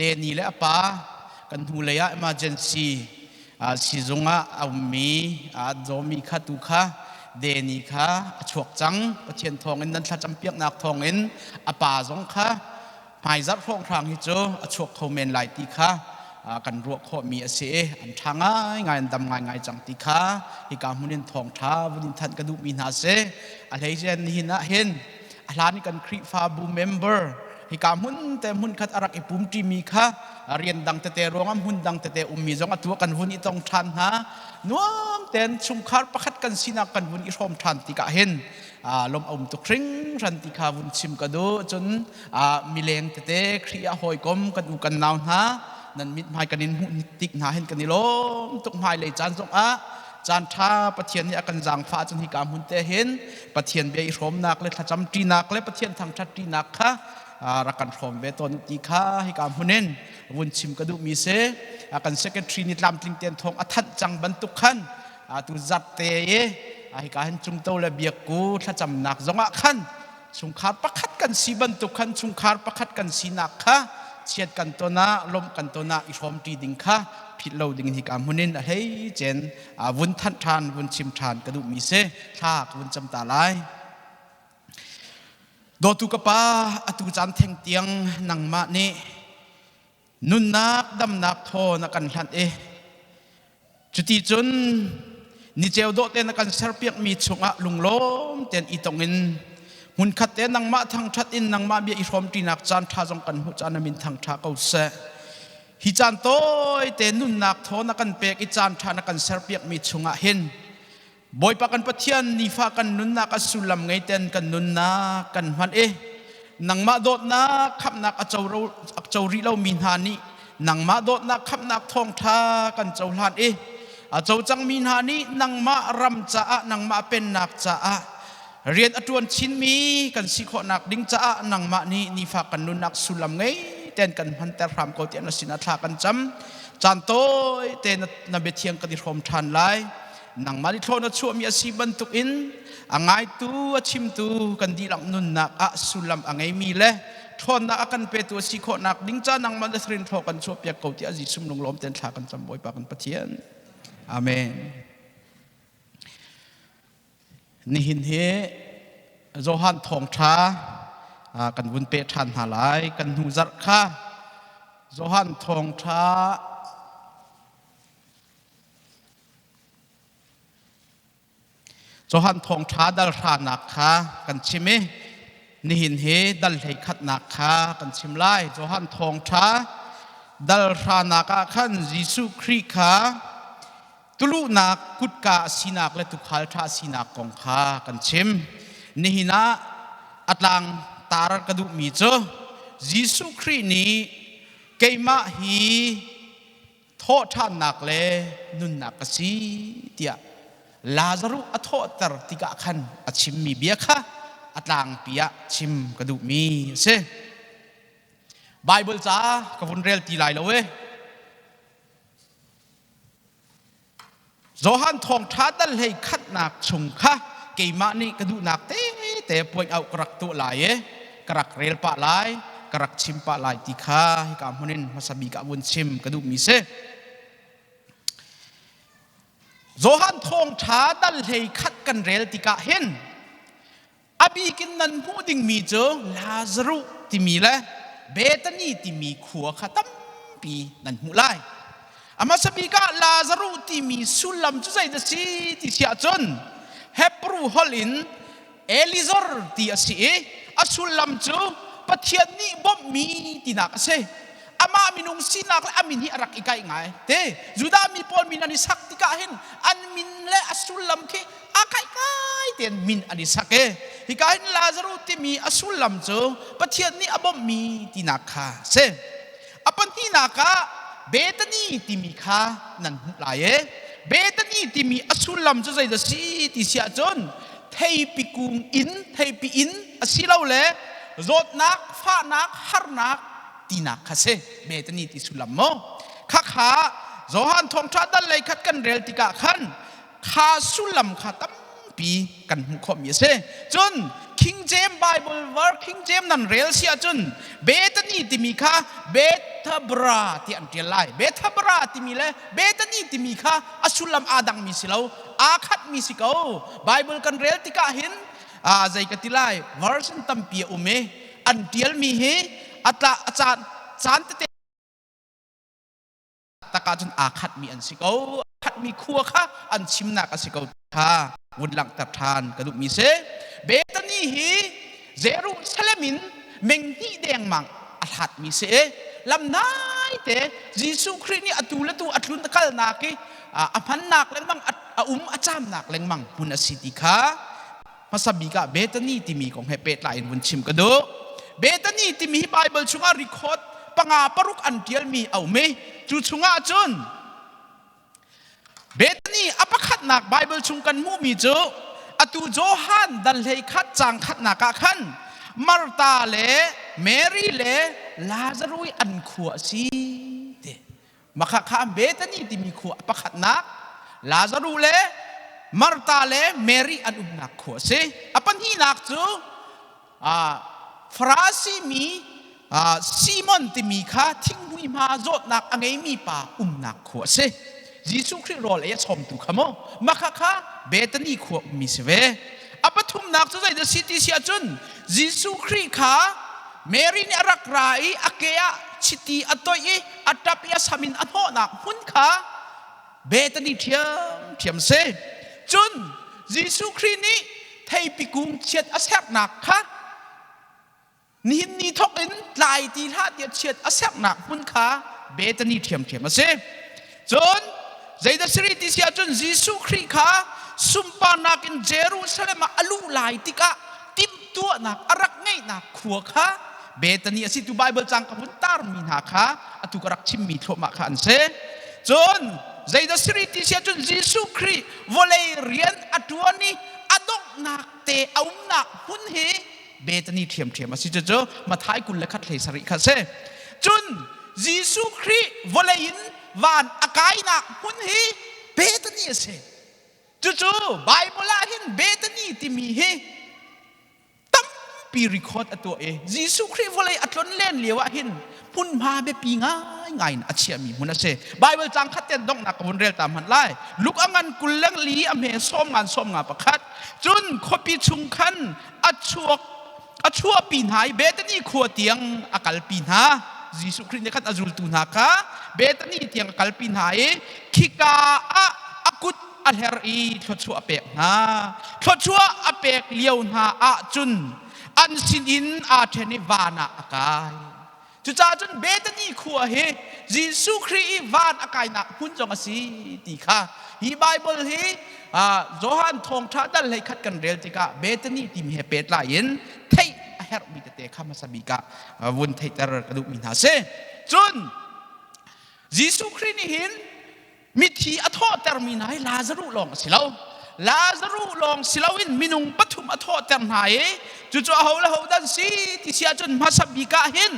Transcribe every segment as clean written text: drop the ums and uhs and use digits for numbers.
Deni le a pa kan hnulei ah emergency sizung ah a ummi a zawmi kha tu kha Deni kha a chuak cang. Pathian thawngin nan thlacam piaknak thawngin a pa zong kha hmaizarh hrawnghrang hi cu a chuak kho men lai ti kha kan ruah khawhmi a si i an ṭha ngaingai, an dam ngaingai cang ti kha hika hmun in thawngṭha vun in thanh ka duhmi hna a si. A hleice nihin ah hin a hlan i kan Khrihfabu member hika hmun te hmun khat a rak i pumṭimi kha rian dang tete ruangah hmun dang tete ummi zong atu kan vun i tong ṭhan hna. Nuam tein chungkhar pakhat kan sinak kan vun i hrawm ṭhan tikah hin lawm a um tuk hringhran ti kha vun chim ka duh. Cun mileng tete Khrih ah hawikom kan u kan nau hna nan mithmai kan in hmuh tik hna hin kan i lawm tuk. Hmailei caan zong ah caan ṭha Pathian nih a kan zaangfah cun hika hmun te hin Pathian bia i hrawmnak le thlacam ṭinak le Pathian thangṭhat ṭinak kha rak kan hrawm ve tawn ti kha hika hmun in vun chim ka duhmi si. Kan secretary nih tlamtling tein thawng a thanh cang bantuk khan tu zat te i hika hin cungto le biakku thlacamnak zongah khan chungkhar pakhat kan si bantuk khan chungkhar pakhat kan sinak kha chiat kan ton ah, lawmh kan ton ah i hrawmṭi ding kha philh lo ding in hika hmun in a hlei cen vun thanh ṭhan, vun chim ṭhan ka duhmi si. Thla ka vun cam ta lai. Dawtu ka Pa, atu caan theng tiang nangmah nih nunnak damnak thaw na kan hlanh i cuti cun niceu dawh te na kan serpiakmi chungah lunglawm tein i tong in hmunkhat te nangmah thangṭhat in nangmah bia i hrawmṭinak caan ṭha zong kan hmuh caan na min thangṭha ko seh. Hi caan tawi te nunnak thaw na kan pek i caan ṭha na kan serpiakmi chungah hin Bawipa kan Pathian, nifa kan nunnak a sullam ngei ten kan nunnak kan hman i nangmah dawtnak khamhnak a co rih lomi hna nih nangmah dawtnak khamhnak thawngṭha kan cohlan i a co cangmi hna nih nangmah ram caah, nangmah pennak caah rian a ṭuan chinmi kan si khawhnak ding caah nangmah nih nifa kan nunnak sullam ngei ten kan hmanter hram ko tiah na sinah thla kan cam. Caan tawi te na biathiang kan i hrawm ṭhan lai. Nangmah nih thlawh na chuahmi a si bantukin a ngaitu, a chimtu kan dihlak nunnak ah sullam a ngeimi le ṭhawnnak a kan petu a si khawhnak ding ca nangmah na thrin thlaw kan chuahpiak ko tiah Jesuh lunglawm tein thla kan cam, Bawipa kan Pathian. Amen. Nihin hi Johan thawngṭha kan vun peh ṭhan hna lai. Kan hnu zarh kha Johan thawngṭha Johan thawngṭha dal hranak kha kan chim i nihin hi dal hlei khatnak kha kan chim lai. Johan thawngṭha dal hranak ah khan Jesuh Khrih kha tuluhnak kutka a sinak le tuukhal ṭha a sinak kong kha kan chim. Nihin ah a tlang tar ka duhmi cu Jesuh Khrih nih keimah hi thawhṭhannak le nunnak ka si tiah Lazaruh a thawhter tikah khan a chimmi bia kha a tlangpi ah chim ka duhmi a si. Baibal ca ka vun rel ti lai lo e. Johan thawngṭha dal hlei khatnak chung kha keimah nih ka duhnak tete point out ka rak tuah lai i ka rak rel pah lai, ka rak chim pah lai ti kha hika hmun in hmasa bik ah vun chim ka duhmi si. Johan thawngṭha dal hlei khat kan rel tikah hin a bik in nan hmuh dingmi cu Lazaruh timi le Bethany timi khua kha tampi nan hmuh lai. A hmasa bik ah Lazaruh timi sullam cu zeidah si ti si ahcun Hebrew holh in Elizor ti a si i a sullam cu Pathian nih bawmhmi tinak a si. Amah minung sinak le a min hi a rak i kaih ngai. Te Judah mi pawl min an i sak tikah hin an min le a sullam khi a kaih ngai tein min an i sak i hika hin Lazaruh timi a sullam cu Pathian nih a bawmhmi tinak kha a si. A pahnihnak ah Bethany timi kha nan hmuh lai i Bethany timi a sullam cu zeidah si ti si ahcun theipi kung inn, theipi inn asilole zawtnak, fahnak, harnak tinak kha si. Bethany ti sullam mu. Khakha Johan thawngṭha dal lei khat kan rel tikah khan kha sullam kha tampi kan hmuh khawhmi a si. Cun King James Bible ver King James nan rel si ahcun Bethany timi kha Bethabara ti an ṭial lai. Bethabara timi le Bethany timi kha a sullam aa dangmi si lo, aa khatmi si ko. Bible kan rel tikah hin zei ka ti lai, version tampi a um i an ṭialmi hi a tla a caan caan tete tak ahcun aa khatmi an si ko. Khatmi khua kha an chimnak a si ko kha vun langhter ṭhan ka duhmi si. Bethany hi Jerusalem in meng hnih dengmang a hlatmi si i lam nai te Jesuh Khrih nih atu le tu a tlun kalnak i a hmannak lengmang a um a caamnak lengmang hmun a si ti kha hmasa bik ah Bethany timi kong he pehtlai in vun chim ka duh. Bethany timi hi Bible chungah record panga paruk an ṭialmi a um i cu chungah cun Bethany a pakhatnak Bible chung kan hmuhmi cu atu Johan dal hlei khat caang khatnak ah khan Martha le Mary le Lazaruh i an khua a si ti. Makha kha Bethany timi khua a pakhatnak Lazaruh le Martha le Mary an umnak khua a si. A pahnihnak cu Farasi mi Simon timi kha thinghmui hma zawtnak a ngeimi pa umnak khua a si. Jesuh Khrih rawl ei a sawmtu kha maw makha kha Bethany khua ummi si ve. A pathumnak cu zeidah si ti si ahcun Jesuh Khrih kha Mary nih a rak ra i a ke ah chiti a toih i a ṭap i a sam in a hnawhnak hmun kha Bethany ṭhiamṭhiam si. Cun Jesuh Khrih nih theipi kung chiat a sernak kha nihin ni thawk in tlai ti hlah tiah chiat a sernak hmun kha Bethany ṭhiamṭhiam a si. Cun zeidah siri ti si ahcun Jesuh Khrih kha sunparnak in Jerusalem ah a luh lai tikah timhtuahnak a rak ngeihnak khua kha Bethany a si tu Bible cang ka vun tarmi hna kha atu ka rak chimmi thluahmah kha an si. Cun zeidah siri ti si ahcun Jesuh Khrih vawlei rian a ṭuan i a donghnak te a umnak hmun hi Bethany ṭhiamṭhiam a si cucu Mathai 21 hlei sarih kha a si. Cun Jesuh Khrih vawlei in van a kainak hmun hi Bethany a si. Cucu Bible ah hin Bethany timi hi tampi record a tuah i Jesuh Khrih vawlei a tlon len lio ah hin hmunhma biapi ngaingai in a chiahmi hmun a si. Bible cang khat ten donghnak ka vun rel ta hmanh lai. Luk a ngan kul leng li a hme sawm ngan sawm nga pakhat. Cun khuapi chung khan a chuak a chuahpi hna i Bethany khua tiang a kalpi hna. Jesuh Khrih nih khan a zultu hna kha Bethany tiang a kalpi hna i khika ah a kut a hler i thluachuah a pek hna. Thluachuah a pek lio hna ahcun an sinin aa ṭhen i van ah a kai. Cucaah cun Bethany khua hi Jesuh Khrih i van a kainak hmun zong a si ti kha hi Bible hi Johan thawngṭha dal hlei khat kan rel tikah Bethany timi he pehtlai in theih a herhmi tete kha hmasa bik ah vun theihter ka duhmi hna si. Cun Jesuh Khrih nih hin mithi a thawhtermi hna hi Lazaruh lawng a si lo. Lazaruh lawng si loin minung pathum a thawhter hna i cucu aho le ho dan si ti si ahcun hmasa bik ah hin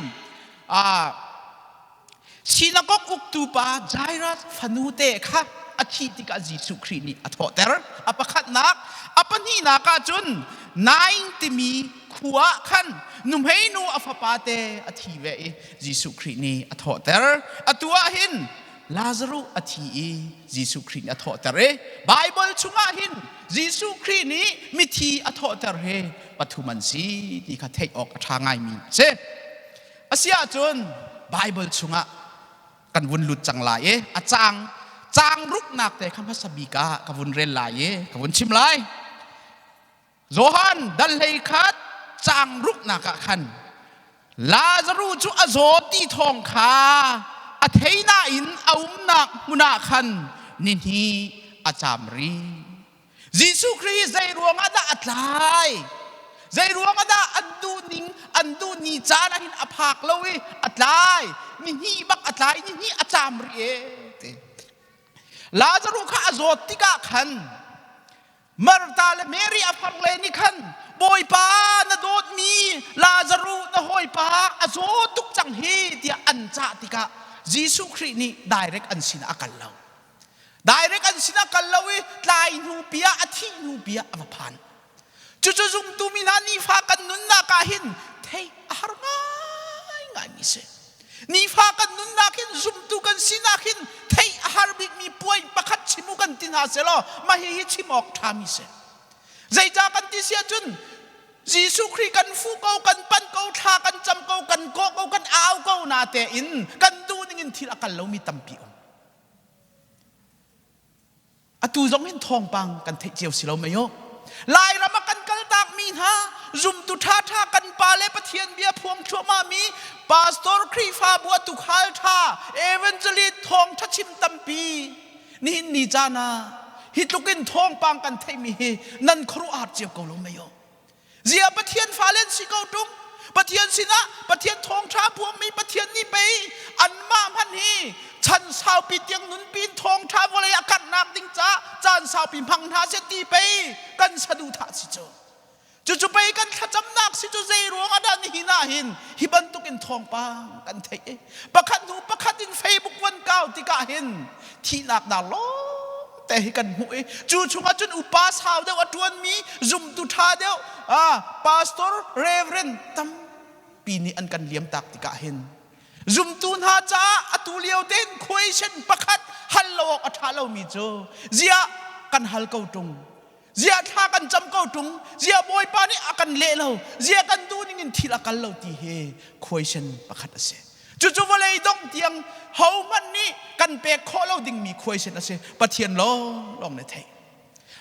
sinagog uktu pa Jairus fanu te kha a thih tikah Jesuh Khrih nih a thawhter. A pakhatnak, a pahnihnak ah cun Nain timi khua ah khan nuhmei nu a fapa te a thi ve i Jesuh Khrih nih a thawhter. Atu ah hin Lazaruh a thi i Jesuh Khrih nih a thawhter i Baibal chungah hin Jesuh Khrih nih mithi a thawhter hi pathum an si ti kha theih awk a ṭha ngaimi a si. A si ahcun Baibal chungah kan vun lut cang lai i a caang caang ruknak te kha hmasa bik ah ka vun rel lai i ka vun chim lai. Johan dal hlei khat caang ruknak ah khan Lazaruh cu a zaw ti thawng kha a thei nain a umnak hmun ah khan nihnih a caam rih. Jesuh Khrih zei ruangah dah a tlai? Zei ruangah dah an duh ning an duh ni caan ah hin a phak lo i a tlai? Nihnih bak a tlai, nihnih a caam rih e ti. Lazaruh kha a zawt tikah khan Martha le Mary a far le nih khan Bawipa na dawtmi Lazaruh na hawipa a zaw tuk cang hi tiah an cah tikah Jesuh Khrih nih direct an sinah a kal lo. Direct an sinah kal lo i tlai hnu pi ah a thih hnu pi ah a va phan. Cucu zumtu mi hna nifa kan nunnak ah hin theih a har ngaingaimi si. Nifa kan nunnak hin zumtu kan sinak hin theih a har bikmi puai pakhat chim u kan ti hna selaw mah hihi chim awk ṭhami si. Zeicah kan ti si ahcun Jesuh Khrih kan fuh ko, kan panh ko, thla kan cam ko, kan kawh ko, kan au ko na tein kan duh ning in thil a kal lomi tampi um. Atu zong hin thawngpang kan theih cio si lo mei aw. Lairam ah kan kaltak mi hna zumtu ṭhaṭha kan pa le Pathian bia phuang thluahmah mi pastor Khrihfabu a tukhal ṭha evangelist thawngṭha chim tampi nihin ni caan ah hi tluk in thawngpang kan theihmi hi nan khuaruah har cio ko lo mei aw. Zia Pathian fale an si ko ṭung. Pathian sinah Pathian thawngṭha phuangmi Pathian nih pei anmah hmanh hi chan saupi tiang nunpi in thawngṭha vawlei ah karhnak ding caah caan saupi hmang hna seh ti pei kan saduhthah si cu. Cucu pei kan thlacamnak si cu zei ruang ah dah nihin ah hin hi bantuk in thawngpang kan theih i pakhat hnu pakhat in Facebook van kau tikah hin thihnak dar lawng te hi kan hmuh i cu chungah cun upa sau deuh a ṭuanmi zumtu ṭha deuh pastor reverend tampi nih an kan liam tak tikah hin zumtu hna caah atu lio tein question pakhat hal lo awk a ṭha lomi cu ziah kan hal ko ṭung ziah thla kan cam ko ṭung ziah bawipa nih a kan leh lo ziah kan duh ning in thil a kal lo ti hi question pakhat a si. Cucu vawlei dongh tiang hohmanh nih kan pek khawh lo dingmi khuaisin a si. Pathian lawnglawng nih theih.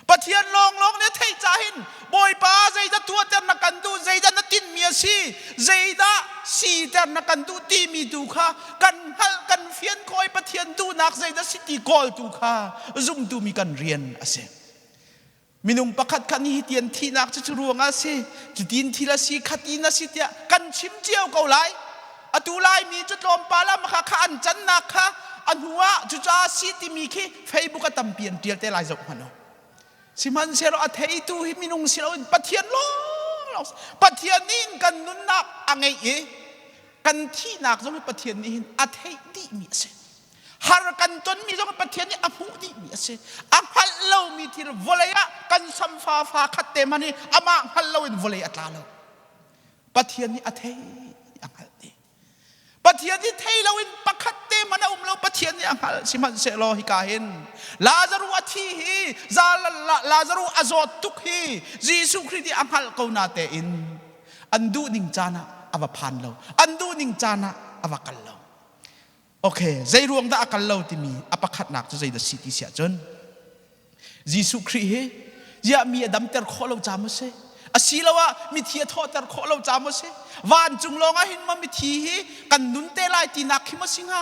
Pathian lawnglawng nih theih ca hin Bawipa zeidah tuahter na kan duh, zeidah na tinhmi a si, zeidah siter na kan duh timi tu kha kan hngalh, kan fian khawh i Pathian duhnak zeidah si ti kawl tu kha zumtu mi kan rian a si. Minung pakhat kha nih hitian thihnak cu cu ruangah a si, cutin thil a si, khatin a si tiah kan chim cio ko lai. Atu Laimi cu tlawmpal ah makha kha an cannak kha a hnu ah cucaah si timi khi Facebook a tampi an ṭial te lai zoh hmanh u. Sihmanhsehlaw a theitu hi minung si loin Pathian lawnglawng Pathian nih kan nunnak a ngeih i kan thihnak zong hi Pathian nih hin a theih dihmi a si. Har kan tonmi zong Pathian nih a hmuh dihmi a si. A hngalh lomi thil vawlei ah kan samfa fa khat te hmanh hi amah hngalh loin vawlei a tla lo. Pathian nih a thei a hngalh dih. Pathian nih thei loin pakhat te hmanh a um lo Pathian nih a hngalh sihmanhsehlaw hika hin Lazaruh a thi hi Lazaruh a zawt tuk hi Jesuh Khrih nih a hngalh ko na tein an duh ning caan ah a va phan lo an duh ning caan ah a va kal lo. Okay, zei ruang dah a kal lo timi a pakhatnak cu zeidah si ti si ahcun Jesuh Khrih hi ziah mi a damter khawh lo ca maw si? Asiloah mithi a thawhter khawh lo ca maw si? Vancung lawng ah hin maw mithi hi kan nun te lai tinak khi maw si hnga?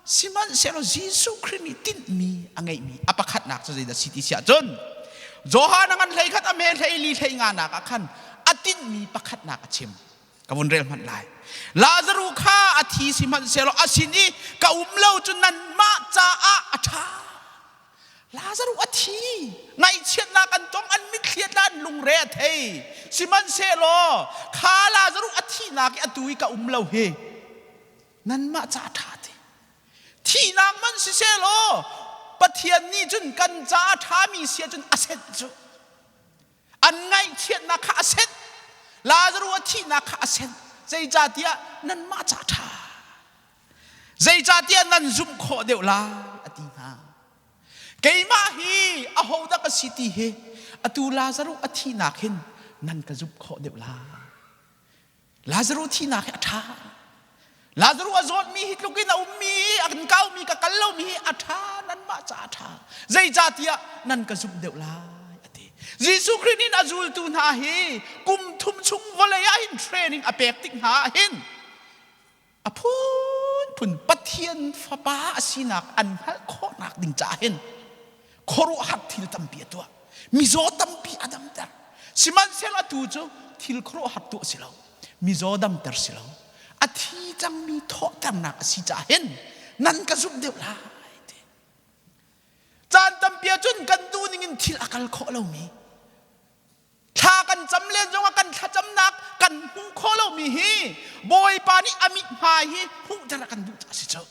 Sihmanhsehlaw Jesuh Khrih nih tinhmi a ngeihmi a pakhatnak cu zeidah si ti si ahcun Johan a ngan hlei khat a me hlei li hlei nga nak ah khan a tinhmi pakhatnak a chim. Ka vun rel hmanh lai. Lazaruh kha a thi sihmanhsehlaw a sin i ka um lo cu nanmah caah a ṭha. Lazaruh a thi. Ngaihchiatnak an tong, an mitthli a tla, an lungre a thei. Sihmanhsehlaw kha Lazaruh a thihnak i atu i ka um lo hi nanmah ca a ṭha ti. Thihnak man sisehlaw Pathian nih cun kan ca a ṭhami si ahcun a senh cu. An ngaihchiatnak kha a senh. Lazaruh a thihnak kha a senh. Zeicahtiah nanmah ca ṭha. Zeicahtiah nan zumh khawh deuh lai a ti hna. Keimah hi ahodah ka si ti hi atu Lazaruh a thihnak hin nan ka zumh khawh deuh lai. Lazaruh thihnak hi a ṭha. Lazaruh a zawtmi hi tluk in a ummi, a kan kaumi, ka kal lomi hi a ṭha, nanmah ca a ṭha. Zeicahtiah nan ka zumh deuh lai, a ti. Jesuh Khrih nih a zultu hna hi kum thum chung vawlei ah hin training a pek tik hna ah hin a phunphun Pathian fapa a sinak an hngalh khawhnak ding caah hin khuaruahhar thil tampi a tuah. Mizaw tampi a damter. Sihmanhsehlaw atu cu thil khuaruahhar tuah si lo. Mizaw damter si lo. A thi cangmi thawhternak a si caah hin nan ka zumh deuh lai ti. Caan tampi ahcun kan duh ning in thil a kal khawh lomi thla kan cam len zongah kan thlacamnak kan hmuh khawh lomi hi Bawipa nih a mithmai hi hmuhter a kan duh caah a si cu.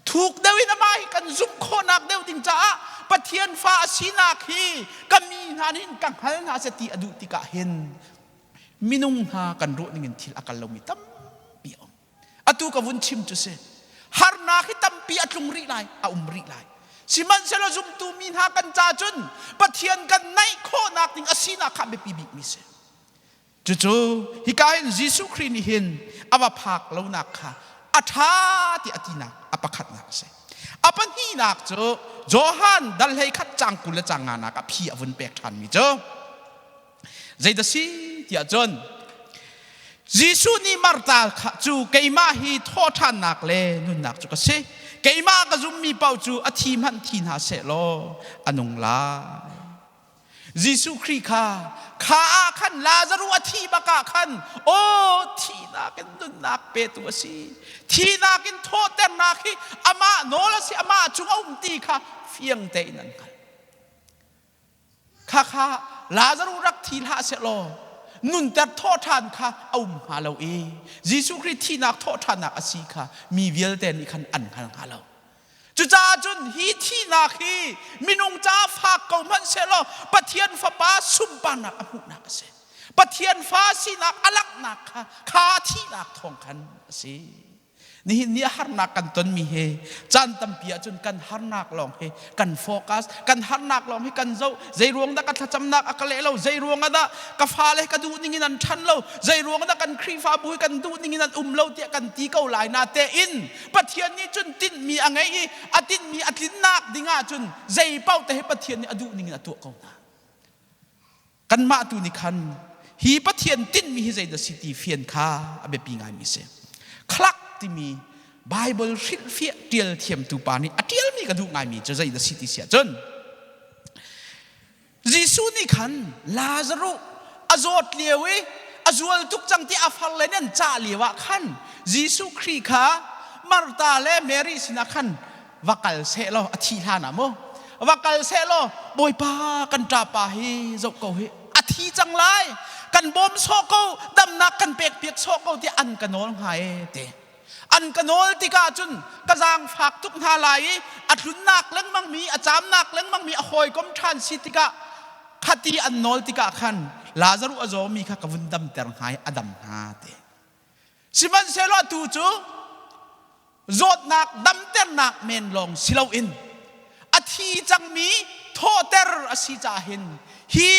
Thuk deuh in amah hi kan zumh khawhnak deuh ding caah. Pathian fa a sinak hi ka mi hna nih ka hngal hna seh ti a duh tikah hin minung hna kan ruah ning in thil a kal lomi tampi a um. Atu ka vun chim cu si, harnak hi tampi a tlung rih lai, a um rih lai. Sihmanhsehlaw zumtu mi hna kan ca cun Pathian kan naih khawhnak ding a sinak kha biapi bikmi si. Cucu hika hin Jesuh Khrih nih hin a va phak lonak kha a ṭha ti a tinak a pakhatnak a si. A pahnihnak cu Johan dal 11 caang 20 le caang nganak ah phi a vun pek ṭhanmi cu zeidah si tiah cun Jesuh nih Martha kha cu keimah hi thawhṭhannak le nunnak cu ka si. Keimah ka zummi paoh cu a thi hmanh thi hna seh law a nung lai. Jesuh Khrih kha kha ah khan Lazaruh a thih bak ah khan aw thihnak in nunnak petu a si thihnak in thawhternak hi amah nawl a si amah cung a um ti kha fiang tein an hngalh kha kha Lazaruh rak thi hlah seh law nunter thawh ṭhan kha a um hnga lo i Jesuh Khrih thihnak thawh ṭhannak a si kha mi vialte nih khan an hngal hnga lo. Cucaah cun hi thihnak hi minung caah fak ko hmanh sehlaw Pathian Fapa sunparnak a hmuhnak a si. Pathian fa sinak a langhnak kha kha thihnak thawng khan a si. Nihin ni harnak kan tonmi hi caan tampi ahcun kan harnak lawng hi kan focus, kan harnak lawng hi kan zoh. Zei ruang dah ka thlacamnak a ka leh lo? Zei ruang ah dah ka fale ka duh ning in an ṭhan lo? Zei ruang dah kan Khrihfabu hi kan duh ning in an um lo tiah kan ti ko lai na tein Pathian nih cun tinhmi a ngei i a tinhmi a tlinnak ding ahcun zei paoh te hi Pathian nih a duh ning in a tuah ko hna. Kanmah tu nih khan hi Pathian tinhmi hi zeidah si ti fian kha a biapi ngaimi si. Clark timi Bible hrilhfiah ṭial thiamtu pa nih a ṭialmi ka duh ngaimi cu zeidah si ti si ahcun Jesuh nih khan Lazaruh a zawt lio i a zual tuk cang ti a far le nan cah lio ah khan Jesuh Khrih kha Martha le Mary sinah khan va kal seh law a thih hlan ah mu va kal seh law Bawipa kan ṭapa hi zoh ko hi a thi cang lai kan bawm sawh ko damnak kan pek piak sawh ko tiah an ka nawl hnga e te. An ka nawl tikah cun ka zaangfak tuk hna lai i a tlunnak lengmangmi, a caamnak lengmangmi a hawikom ṭhan si tikah khati an nawl tikah khan Lazaruh a zawmi kha ka vun damter hnga i a dam hnga ti. Sihmanhsehlaw atu cu zawtnak damternak men lawng si loin a thi cangmi thawhter a si caah hin hi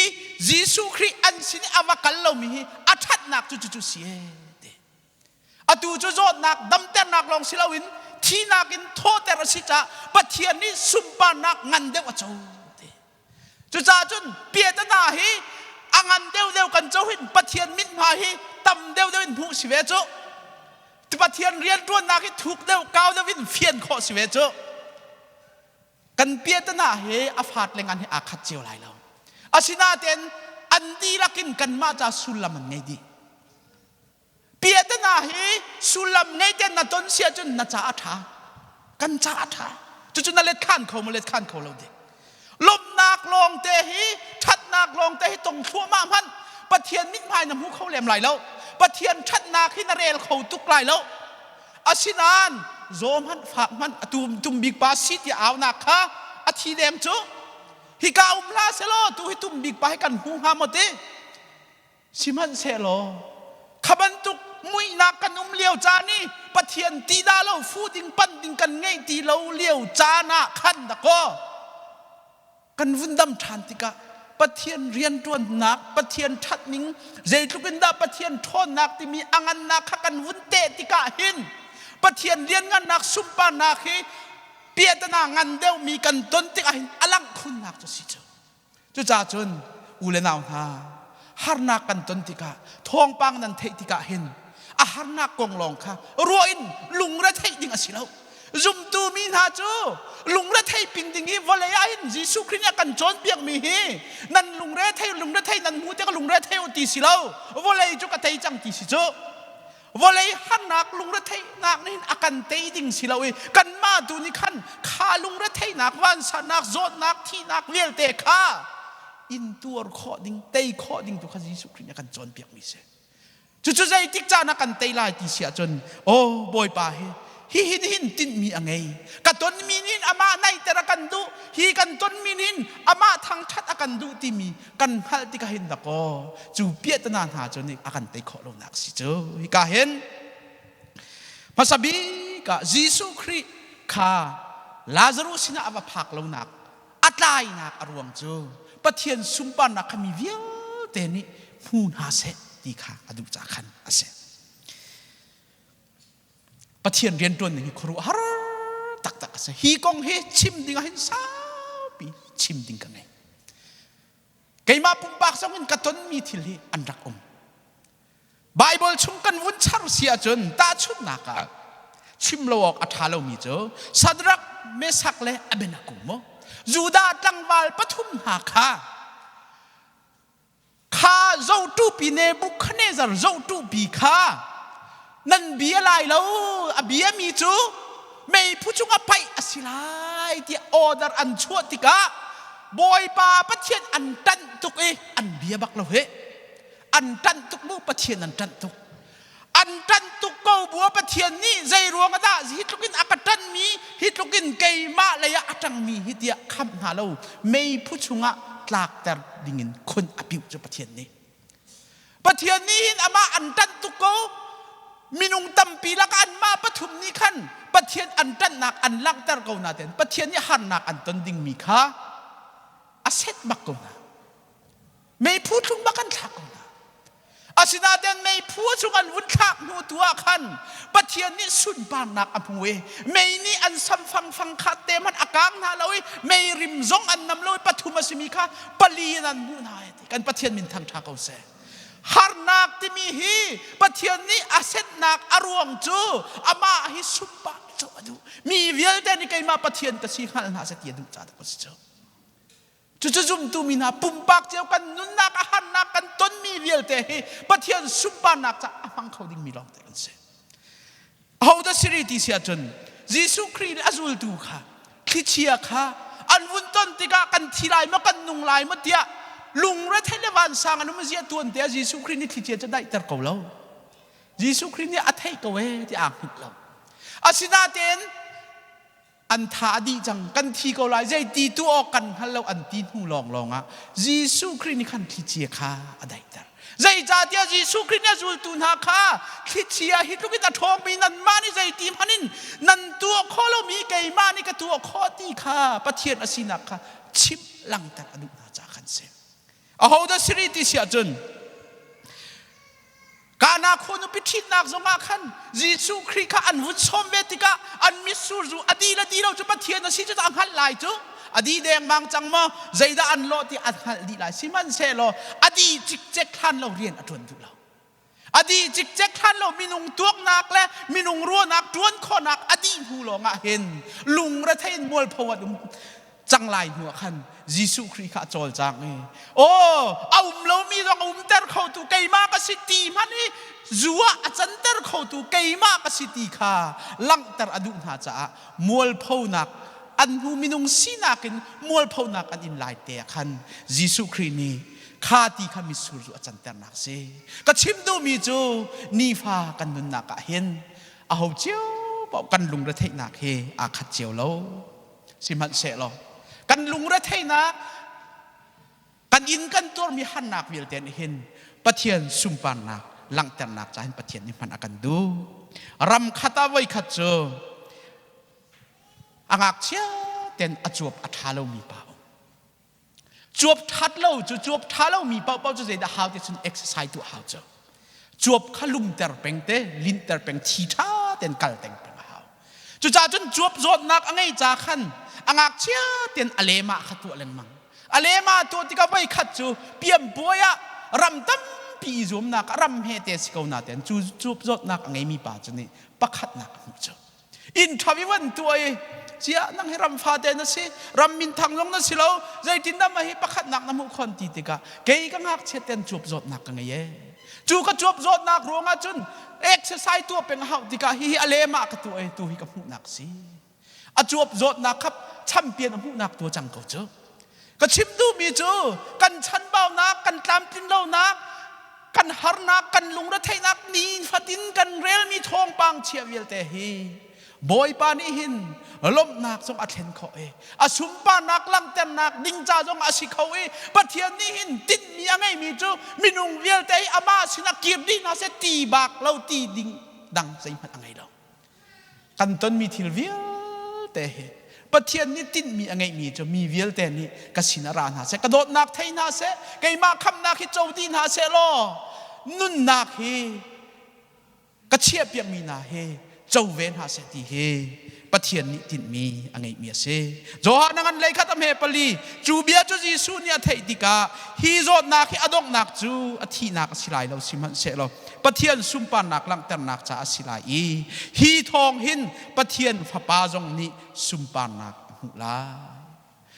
Jesuh Khrih an sin i a va kal lomi hi a ṭhatnak cu cucu si ee ti. Atu cu zawtnak damternak lawng si loin thihnak in thawhter a si caah Pathian nih sunparnak ngan deuh a co ti. Cucaah cun piahtana hi a ngan deuhdeuh kan co hin Pathian mithmai hi tam deuhdeuh in hmuh si ve cu. Pathian rianṭuannak hi thuk deuh kau deuh in fian khawh si ve cu. Kan piahtana hi a fat le ngan hi aa khat cio lai lo. Asinain an dihlak in kanmah ca sullam an ngei dih. Piahtana hi sullam ngei ten na ton si ahcun na ca a ṭha. Kan ca a ṭha. Cucu na let khan kho maw let khan kho lo ding. Lawmhnak lawngte hi ṭhatnak lawngte hi tong thluahmah hmanh Pathian mithmai na hmu kho lem lai lo. Pathian ṭhatnak hi na rel kho tuk lai lo. Asinain zaw hmanh fak hmanh a tum tum bik pa si ti aunak kha a thi deng cu hika um hlah selaw tu hi tum bik pa hi kan hmu hnga maw ti Sihmanhsehlaw kha bantuk muihnak kan um lio caan i Pathian ti dah lo fu ding pan ding kan ngeih ti lo lio caan ah khan dakaw kan vun dam ṭhan tikah Pathian rianṭuannak, Pathian ṭhatning, zeitluk in dah Pathian ṭhawnnak timi a ngannak kha kan vun teh tikah hin Pathian lianngannak sunparnak hi piahtana ngan deuhmi kan ton tikah hin a langh khunnak cu si cu. Cucaah cun u le nau hna, harnak kan ton tikah thawngpang nan theih tikah hin a harnak kong lawng kha ruah in lungre theih ding a si lo. Zumtu mi hna cu lungre thei ping ding hi vawlei ah hin Jesuh Khrih nih a kan cawnpiakmi hi nan lungre thei lungre thei nan hmu tikah lungre thei u ti si lo. Vawlei cu ka tei cang ti si cu. Vawlei harnak lungretheihnak nih hin a kan tei ding si lo i kanmah tu nih khan kha lungretheihnak vansannak zawtnak thihnak vialte kha intuar khawh ding tei khawh ding tu kha Jesuh Khrih nih a kan cawnpiakmi si. Cucu zeitik caan ah kan tei lai ti si ahcun aw Bawipa hi hihin hin tinhmi a ngei ka tonmi nih amah naihter a kan duh. Hi kan tonmi nin amah thangṭhat a kan duh timi kan hngalh tikah hin dakaw cu piahtana hna cu nih a kan tei khawh lonak si cu. Hika hin hmasa bik ah Jesuh Khrih kha Lazarus sinah a va phak lonak a tlainak a ruang cu Pathian sunparnak kha mi vialte nih hmu hna seh ti kha a duh caah khan a si. Pathian rianṭuan ning hi khuaruahhar taktak a si. Hi kong hi chim ding ah hin saupi chim ding ka ngei. Keimah pumpak zong in ka tonmi thil hi an rak um. Bible chung kan vun char si ahcun tahchunhnak ah chim lo awk a ṭha lomi cu Sadrak, Mesak le Abednego maw Judah tlangval pathum hna kha kha zohṭupi Nebuchadnezzar zohṭupi kha nan bia lai lo, a biami cu meiphu cungah paih a si lai tiah order an chuah tikah Bawipa Pathian an ṭanh tuk i an bia bak lo hih. An ṭanh tuk mu, Pathian an ṭanh tuk. An ṭanh tuk ko bua Pathian nih zei ruang ah dah hi tluk in a ka ṭanhmi, hi tluk in keimah lei ah a ṭangmi hi tiah khamh hna lo, meiphu chungah tlakter dingin khun a piuh cu Pathian nih. Pathian nih hin amah an ṭanh tuk ko. Minung tampi lakah anmah pathum nih khan Pathian an ṭanhnak an langhter ko nain Pathian nih harnak an ton dingmi kha a set bak ko hna. Meiphu thlung bak an thlak ko hna. Asinain meiphu chung an vun thlak hnu tu ah khan Pathian nih sunparnak a hmu i mei nih an sam fangfang kha te hmanh a kang hna lo i mei rim zong an nam lo i pathum a simi kha pali in an hmuh hna ti. Kan Pathian min thangṭha ko seh. Harnak timi hi Pathian nih a setnak a ruang cu amah hi sunpar cu a duh. Mi vialte nih keimah Pathian ka si hngal hna seh ti a duh caah a si cu. Cucu zumtu mi hna pumpak cio kan nunnak a harnak kan tonmi vialte hi Pathian sunparnak caah a hmang kho dingmi lawngte kan si. Ahodah siri ti si ahcun Jesuh Khrih nih a zultu kha thlichia kha an vun ton tikah kan thi lai maw kan nung lai maw tiah lungrethei le vansang an um zia tuan te ah Jesuh Khrih nih thlichia cu daihter ko lo. Jesuh Khrih nih a theih ko ee ti aa hngilh lo. Asinain an tha a dih cang, kan thi ko lai, zei ti tu awk kan hngal lo an ti hnu lawnglawng ah Jesuh Khrih nih khan thlichia kha a daihter. Zeicahtiah Jesuh Khrih nih a zultu hna kha thlichia hi tluk in a ṭhawngmi nanmah nih zeiti hmanh in nan tuah khawh lomi keimah nih ka tuah khawh ti kha Pathian a sinak kha chimh langhter a duh hna caah khan si. Ahodah si rih ti si ahcun Kana khua nupi ṭhitnak zongah khan Jesuh Khrih kha an vun sawm ve tikah an mitsur zu a di le di lo cu Pathian a si cu a hngalh lai cu. A di dengmang cang maw, zeidah an lawh ti a hngalh dih lai. Sihmanhsehlaw a di cikcek hlan lo rian a ṭuan duh lo. A di cikcek hlan lo minung tuaknak le minung ruahnak ṭuan khawhnak a dih hnu lawngah hin lungrethei in mualpho an um cang lai hnu ah khan Jesuh Khrih kha a cawlcang i aw a um lomi zong a umter khotu keimah ka si ti hmanh hi zu ah a canter khotu keimah ka si ti kha langhter a duh hna caah mualphonak an hnu minung sinak in mualphonak an in lai te ah khan Jesuh Khrih nih kha ti kha mitsur zu a canternak si. Ka chim duhmi cu nifa kan nunnak ah hin aho cio paoh kan lungretheihnak hi aa khat cio lo. Sihmanhsehlaw kan lungretheihnak, kan inn kan tuarmi harnak vialte nih hin Pathian sunparnak langhternak ca hin Pathian nih hman a kan duh. Ram khat ah voikhat cu a ngakchia ten a cuap a ṭha lomi pa um. Cuap ṭhat lo cu cuap ṭha lomi paohpaoh cu zeidah hau ti cun exercise tuah hau cu. Cuap kha lumter peng te, linhter peng, thi ṭha tein kal teng peng a hau. Cucaah cun cuap zawtnak a ngei ca khan a ngakchia tein a lema kha tuah lengmang. A lema tuah tikah voikhat cu piampuai ah ram tampi i zuamnak ah ram he te si ko natein cu cuap zawtnak a ngeimi pa cu nih pakhatnak a hmuh cu. Inn ṭha i van tuah i cia nang hi ram fate na si, ram minthang zong na si lo, zeitindah mah hi pakhatnak na hmuh khon ti tikah kei ka ngakchia ten cuap zawtnak ka ngei ee. Cu ka cuap zawtnak ruangah cun exercise tuah peng a hauh tikah hihi a lem ah ka tuah i tu hi ka hmuhnak si. A cuap zawtnak kha champion a hmuhnak tua cang ko cu. Ka chim duhmi cu kan chanbaunak, kan tlamtlin lonak, kan harnak, kan lungretheihnak ni fatin kan relmi thawngpang chia vialte hi Bawipa nih hin lawmhnak zong a thlen khawh i a sunparnak langhternak ding ca zong a si kho i Pathian nih hin tinhmi a ngeimi cu minung vialte hi amah sinah kir dih hna seh ti bak lo ti ding dang zeihmanh a ngei lo. Kan tonmi thil vialte hi Pathian nih tinhmi a ngeihmi cu mi vialte nih ka sinah ra hna seh, ka dawtnak thei hna seh, keimah khamnak hi co dih hna seh law nunnak hi ka chiahpiakmi hna hi co ve hna seh ti hi Pathian nih tinhmi a ngeihmi a si. Johan a ngan lei khat a hme pali cu bia cu Jesuh nih a theih tikah hi zawtnak hi a donghnak cu a thihnak a si lai lo sihmanhsehlaw Pathian sunparnak langhternak caah a si lai i hi thawng hin Pathian Fapa zong nih sunparnak a hmuh lai.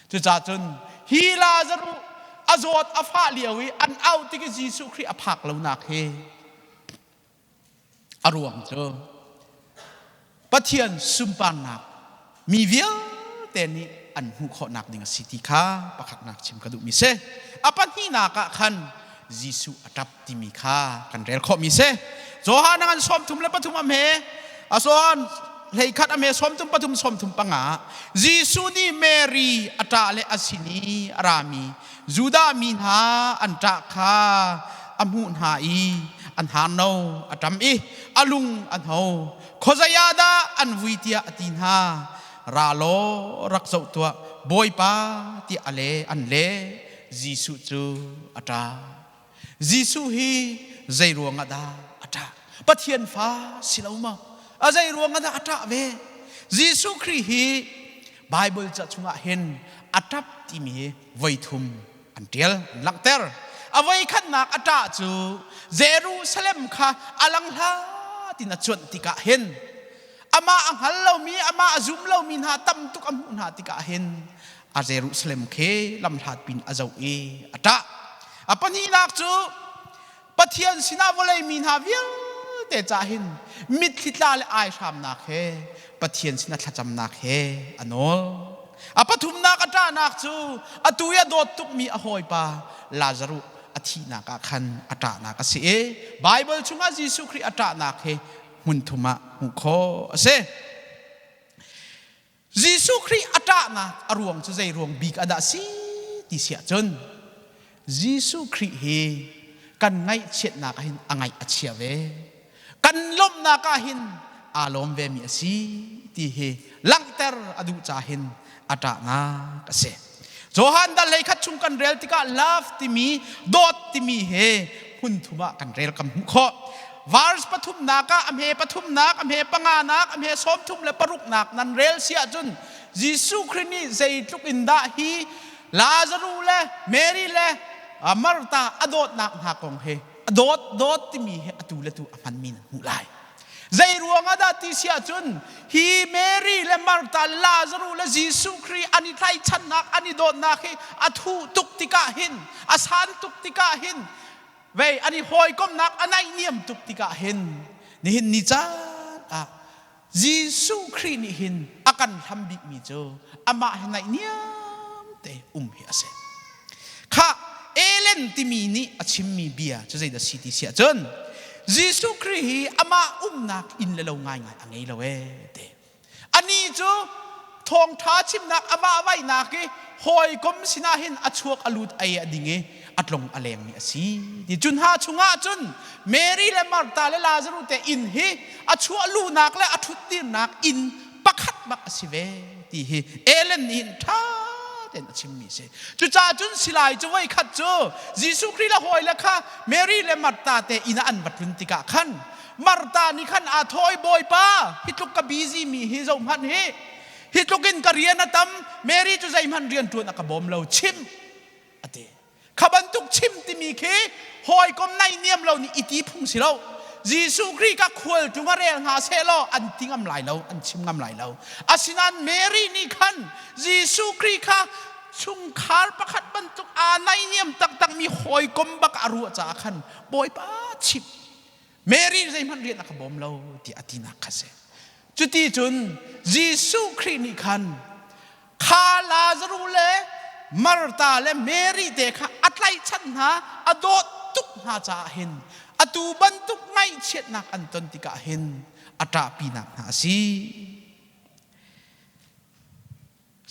Cucaah cun hi Lazaruh a zawt a fah lio i an auh tik i Jesuh Khrih a phak lonak hi A ruang cu Pathian sunparnak mi vialte nih an hmuh khawhnak ding a si ti kha pakhatnak chim ka duhmi si. A pahnihnak ah khan Jesuh a ṭap timi kha kan rel khawhmi si. Johan a ngan 33 a hme, a Johan 11 a hme 33 35 Jesuh nih Mary a ṭah le a sin i a rami Judah mi hna an ṭah kha a hmuh hna i an harno a ṭam i a lung a hno. Khuazei ah dah an vui tiah a ti hna. Ra law rak zoh tuah, Bawipa tiah a le an leh. Jesuh cu a ṭah. Jesuh hi zei ruangah dah a ṭah? Pathian fa si lo maw? A zei ruangah dah a ṭah ve? Jesuh Khrih hi Bible ca chungah hin a ṭap timi hi voi thum an ṭial, an langhter. A voi khatnak a ṭah cu Jerusalem kha a lang hla tin a cuanh tikah hin amah a hngal lomi, amah a zum lomi hna tam tuk a hmuh hna tikah hin a Jerusalem khi lamhlat pin a zoh i a ṭah. A pahnihnak cu Pathian sinah vawlei mi hna vialte cah hin mitthli tla le aihramnak he Pathian sinah thlacamnak he a nawl. A pathumnak a ṭahnak cu atu i a dawt tukmi a hawipa Lazaruh a thihnak ah khan a ṭahnak a si i Baibal chungah Jesuh Khrih a ṭahnak hi hmun thum ah hmuh khawh a si. Jesuh Khrih a ṭahnak a ruang cu zei ruang bik ah dah si ti si ahcun Jesuh Khrih hi kan ngaihchiatnak ah hin a ngaih a chia ve. Kan lawmhnak ah hin aa lawm vemi a si ti hi langhter a duh ca hin a ṭahnak a si. Johan dal 11 chung kan rel tikah love timi dawt timi he hmun thum ah kan rel kan hmuh khawh. Verse pathumnak ah a hme pathumnak, a hme panganak, a hme 36nak nan rel si ahcun Jesuh Khrih nih zeitluk in dah hi Lazaruh le Mary le Martha a dawtnak hna kong he a dawt dawt timi he atu le tu a hmanmi nan hmuh lai. Zei ruangah dah ti si ahcun hi Mary le Martha le Lazaruh le Jesuh Khrih an i tlaihchannak an i dawtnak hi a thuh tuk tikah hin a san tuk tikah hin vei an i hawikomhnak a naihniam tuk tikah hin nihin ni caan ah Jesuh Khrih nih hin a kan hlam bikmi cu amah he naihniam te um hi a si. Khah Ellen timi nih a chimmi bia cu zeidah si ti si ahcun Jesuh Khrih hi amah umnak inn le lo ngaingai a ngei lo ee ti. Anih cu thawngṭha chimnak a vahvaihnak i hawikom sinah hin a chuak a lut ei a ding i a tlong a lengmi a si. Ti cu hna chungah cun Mary le Martha le Lazarus te inn hi a chuah luhnak le a ṭhutdirnak inn pakhat bak a si ve ti hi Ellen nih hin ṭha tein a chimmi a si. Cucaah cun silai cu voikhat cu Jesuh Khrih le hawile kha Mary le Martha te inn ah an va tlun tikah khan Martha nih khan aa thawh i Bawipa hi tluk ka busy mi hi zohhmanh hi hi tluk in ka rian a tam Mary cu zeihmanh rian ṭuan a ka bawm lo chim a ti. Kha bantuk chim timi khi hawikom naihniam lo nih i ti phung si lo. Jesuh Khrih ka khual tlung a rel hna seh law an ti ngam lai lo, an chim ngam lai lo. Asinain Mary nih khan Jesuh Khrih kha chungkhar pakhat bantuk aa naihniam taktakmi hawikom bak a ruah caah khan Bawipa chim Mary zeihmanh rian a ka bawm lo tiah a tinak kha si. Cuti cun Jesuh Khrih nih khan kha Lazaruh le Martha le Mary te kha a tlaihchan hna, a dawt tuk hna caah hin atu bantuk ngaihchiatnak an ton tikah hin a ṭahpinak hna a si.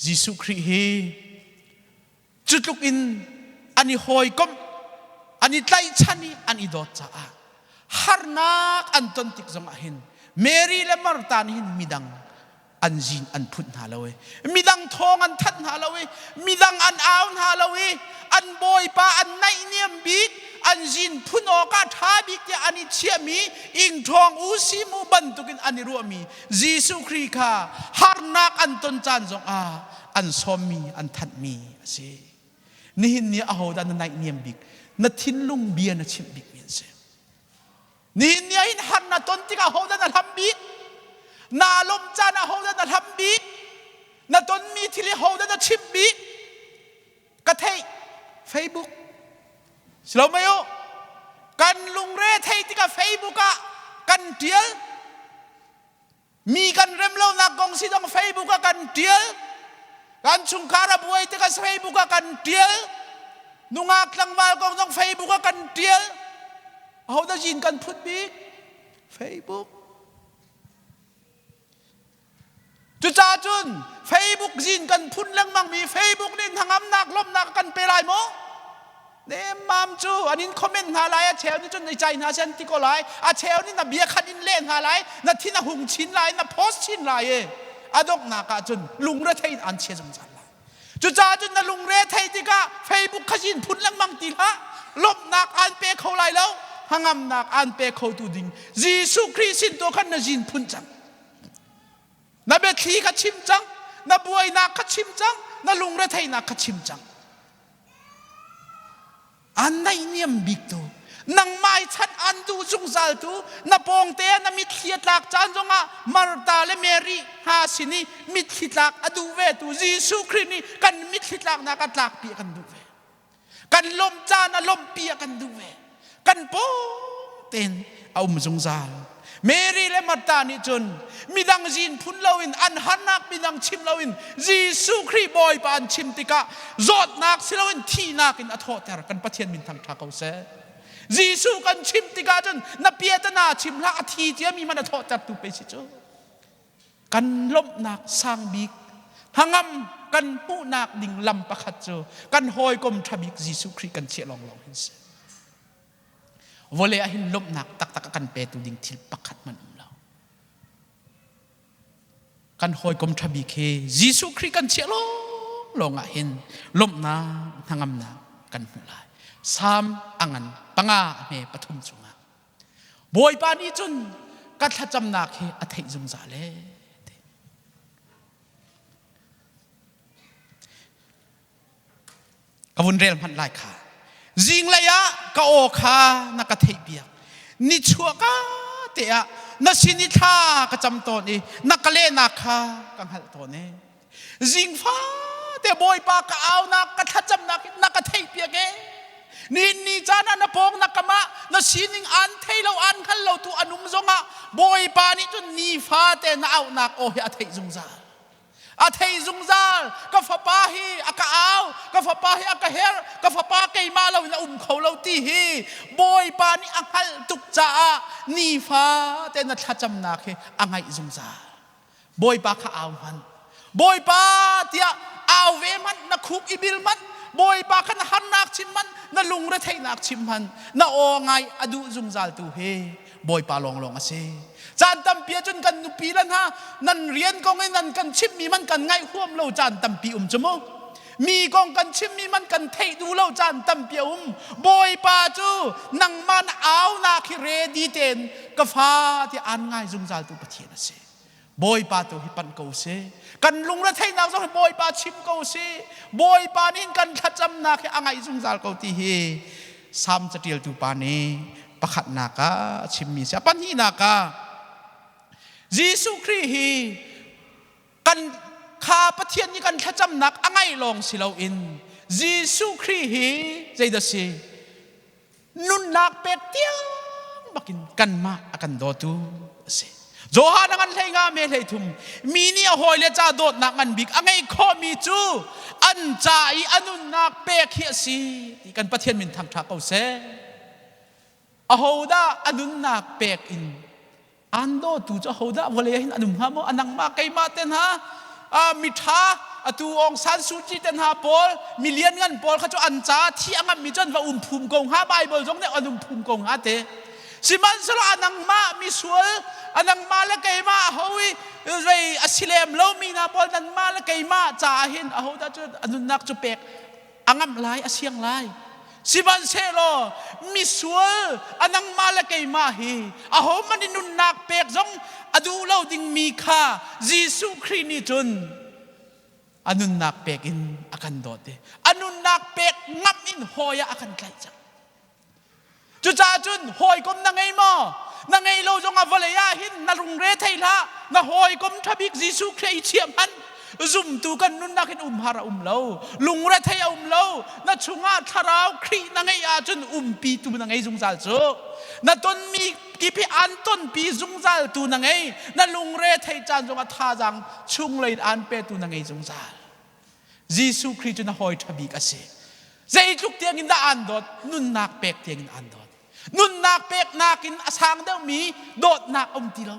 Jesuh Khrih hi cu tluk in an i hawikomh, an i tlaihchan i an i dawt caah harnak an ton tik zongah hin Mary le Martha nih hin midang an zin an phut hna lo i midang thawng an thanh hna lo i midang an au hna lo i an bawipa an naihniam bik an zin phun awk ah ṭha bik tiah an i chiahmi ingṭhawng u simu bantukin an i ruahmi Jesuh Khrih kha harnak an ton caan zongah an sawmmi an thanhmi a si. Nihin ni ahodah na naihniam bik na thinlung bia na chimh bikmi an si. Nihin ni ah hin har na ton tikah ahodah na hlam bik? Naa lawmh caan ah ahodah na hlam bik? Na tonmi thil hi ahodah na chimh bik? Ka theih Facebook. Si lo mei u? Kan lungre thei tikah Facebook ah kan ṭial. Mi kan rem lonak kong si zong Facebook ah kan ṭial. Kan chungkhar a buai tikah Facebook ah kan ṭial. Nungak tlangval kong zong Facebook ah kan ṭial. Ahodah zin kan phut bik? Facebook. Cucaah cun Facebook zin kan phun lengmangmi Facebook nih hnangamnak lawmhnak a kan pe lai maw? Nemmam cu an in comment hna lai, a cheu nih cun i cai hna seh an ti ko lai, a cheu nih na bia khat in leh hna lai, na thin a hung chin lai, na post chin lai i a donghnak ah cun lungrethei in an chia zungzal lai. Cucaah cun na lungre thei tikah Facebook kha zin phun lengmang ti hlah, lawmhnak aan pe kho lai lo, hnangamnak aan pe khotu ding Jesuh Khrih sin tu khan na zin phun cang. Na biathli kha chim cang, na buainak kha chim cang, na lungretheihnak kha chim cang. An naihniam bik tu, nangmah i chan an duh zungzal tu, na pawngte ah na mitthli a tlak caan zongah Martha le Mary hna sin i mitthli tlak a duh ve tu Jesuh Khrih nih kan mitthli tlaknak a tlakpi a kan duh ve. Kan lawmh caan a lawmhpi a kan duh ve. Kan pawng tein a um zungzal. Mary le Martha nih cun midang zin phun loin an harnak midang chim loin Jesuh Khrih Bawipa an chim tikah zawtnak si loin thihnak in a thawhter. Kan Pathian min thangṭha ko seh. Jesuh kan chim tikah cun na piatana chim hlah, a thi ciami man a thawhtertu pei si cu. Kan lawmhnak sang bik hnangam kan hmuhnak ding lam pakhat cu kan hawikom ṭha bik Jesuh Khrih kan chiah lawnglawng hin si. Vawlei ah hin lawmhnak taktak a kan petu ding thil pakhat hmanh um lo. Kan hawikom ṭha bik hi Jesuh Khrih kan chiah lawnglawng ah hin lawmhnak hnangamnak kan hmuh lai. Salm a ngan panga hme pathum chungah Bawipa nih cun ka thlacamnak hi a theih zungzal ee. Ka vun rel hmanh lai kha. Zinglei ah ka aw kha na ka theihpiak. Nichuah ka te ah na sin i thla ka cam tawn i na ka lehnak kha ka hngalh tawn ee. Zingfa te Bawipa ka aunak ka thlacamnak na ka theihpiak ee. Nihin ni caan ah na pawng na kam ah na sining aan thei lo aan hngal lo tu an um zongah Bawipa nih cun nifate na auhnak aw hi a theih zungzal. A thei zungzal. Ka fapa hi a ka au, ka fapa hi a ka herh, ka fapa keimah lo in a um kho lo ti hi Bawipa nih a hngalh tuk caah nifate na thlacamnak hi a ngaih zungzal. Bawipa kha au hmanh. Bawipa tiah au ve hmanh, na khuk i bil hmanh, Bawipa kha na harnak chim hmanh, na lungretheihnak chim hmanh, na aw ngai a duh zungzal tu hi Bawipa lawnglawng a si. Caan tampi ahcun kan nupi le hna nan rian kong in nan kan chimmi man kan ngaih huam lo caan tampi um cu mu. Mi kong kan chimmi man kan theih duh lo caan tampi a um. Bawipa cu nangmah na aunak hi ready tein ka fa ti aan ngai zungzal tu Pathian a si. Bawipa tu hi panh ko sih. Kan lungretheihnak zong hi Bawipa chim ko sih. Bawipa nih kan thlacamnak hi a ngaih zungzal ko ti hi Salm catialtu pa nih pakhatnak ah a chimmi si. A pahnihnak ah Jesuh Khrih hi kan kha Pathian nih kan thlacamnak a ngaih lawng si loin Jesuh Khrih hi zeidah si? Nunnak pek tiang bakin kanmah a kan dawtu a si. Johan a ngan hlei nga me hlei thum mi nih a hawile ca dawtnak ngan bik a ngei khawhmi cu an ca i a nunnak pek hi a si ti kan Pathian min thangṭha ko seh. Ahodah a nunnak pek in an dawtu cu ahodah vawlei ah hin an um hnga maw? A nangmah keimah te hna miṭha Atu Aung San Suu Kyi te hna pawl milian ngan pawl kha cu an ca thi a ngammi cu an va um phum ko hnga. Bible zong nih an um phum ko hnga te. Sihmanhsehlaw a nangmah misual, a nangmah le keimah a ho i zei a si lem lomi hna pawl nanmah le keimah caah hin ahodah cu a nunnak cu pek a ngamh lai, a siang lai? Sihmanhsehlaw misual a nangmah le keimah hi ahohmanh i nunnak pek zong a duh lo dingmi kha Jesuh Khrih nih cun a nunnak pek in a kan dawt i a nunnak pek ngamh in hawi ah a kan tlaih cang. Cucaah cun hawikom na ngei maw? Na ngei lo zongah vawlei ah hin na lungre thei hlah. Na hawikom ṭha bik Jesuh Khrih i chiah hmanh. Zumtu kan nunnak hin umhar a um lo. Lungre thei a um lo. Na chungah thlarau Khrih na ngeih ahcun umpitu na ngei zungzal cu. Na tonmi kip hi aan tonpi zungzal tu na ngei. Na lungre thei caan zongah thazaang chunglei in aan petu na ngei zungzal. Jesuh Khrih cu na hawi ṭha bik a si. Zeitluk tiangin dah aan dawt? Nunnak pek tiangin aan dawt. Nunnak peknak in a sang deuhmi dawtnak a um ti lo.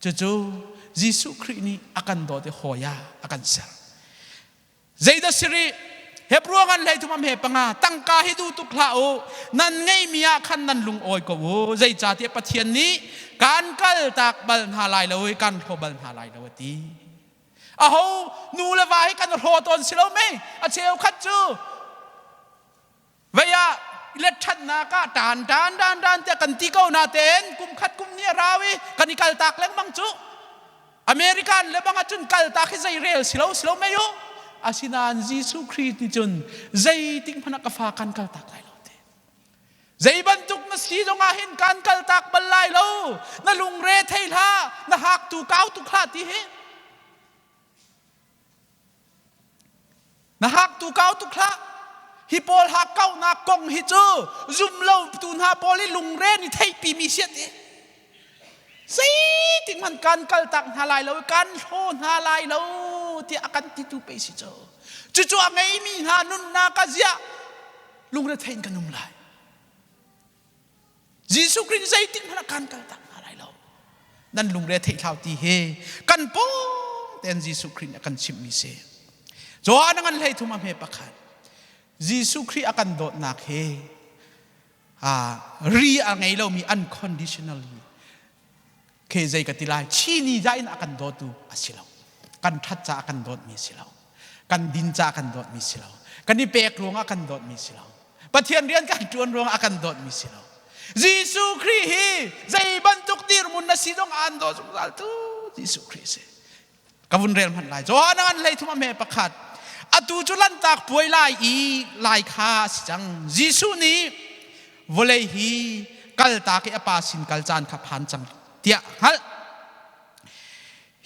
Cucu Jesuh Khrih nih a kan dawt i hawi ah a kan ser. Zeidah si rih? Hebrew ngan hlei thum am he panga tangka hi duh tuk hlah u. Nan ngeihmi ah khan nan lung awi ko u. Zeicahtiah Pathian nih kan kal tak bal hna lai lo i kan hlaw bal hna lai lo a ti. Aho nu le va hi kan hlaw tawn si lo mei? A cheukhat cu vei ah let ṭhatnak ah ṭan ṭan ṭan ṭan tiah kan ti ko natein kum khat kum ni a rau i kan i kaltak lengmang cu. American le bang ahcun kaltak hi zei rel si lo si lo mei u. Asinain Jesuh Khrih nih cun zeitik hmanh ah ka fa kan kaltak lai lo ti. Zei bantuk na si zongah hin kan kaltak bal lai lo. Na lungre thei hlah, na hak tu kau tuk hlah ti hi. Na hak tu kau tuk hlah. Hi pawl hak kaunak kong hi cu zum lo tu hna pawl hi lungre ni theihpi mi si ti. Zeitik hmanh kan kaltak hna lai lo, kan hlaw hna lai lo tiah a kan titu pe si cu. Cucu a ngeimi hna nunnak a ziah lungrethei in kan um lai. Jesuh Khrih zeitik hmanh ah kan kaltak hna lai lo. Nan lungre theih thlau ti hi kan pawng tein Jesuh Khrih nih a kan chimhmi si. Johan a ngan hlei thum a hme pakhat. Jesuh Khrih a kan dawtnak hi ri a ngei lomi unconditionally ke zei ka ti lai chini za in a kan dawtu a si lo. Kan ṭhat ca a kan dawtmi si lo. Kan din ca kan dawtmi si lo. Kan i pek ruangah kan dawtmi si lo. Pathian rian kan ṭuan ruangah a kan dawtmi si lo. Jesuh Khrih hi zei bantuk dirhmun na si zong aan daw zungzal tu Jesuh Khrih si. Ka vun rel hmanh lai. Johan an hlei thum a hme pakhat. Atu cu lantak puai lai i lai kha a si cang. Jesuh nih vawlei hi kaltak i a pa sin kal caan kha phan cang tiah hngalh.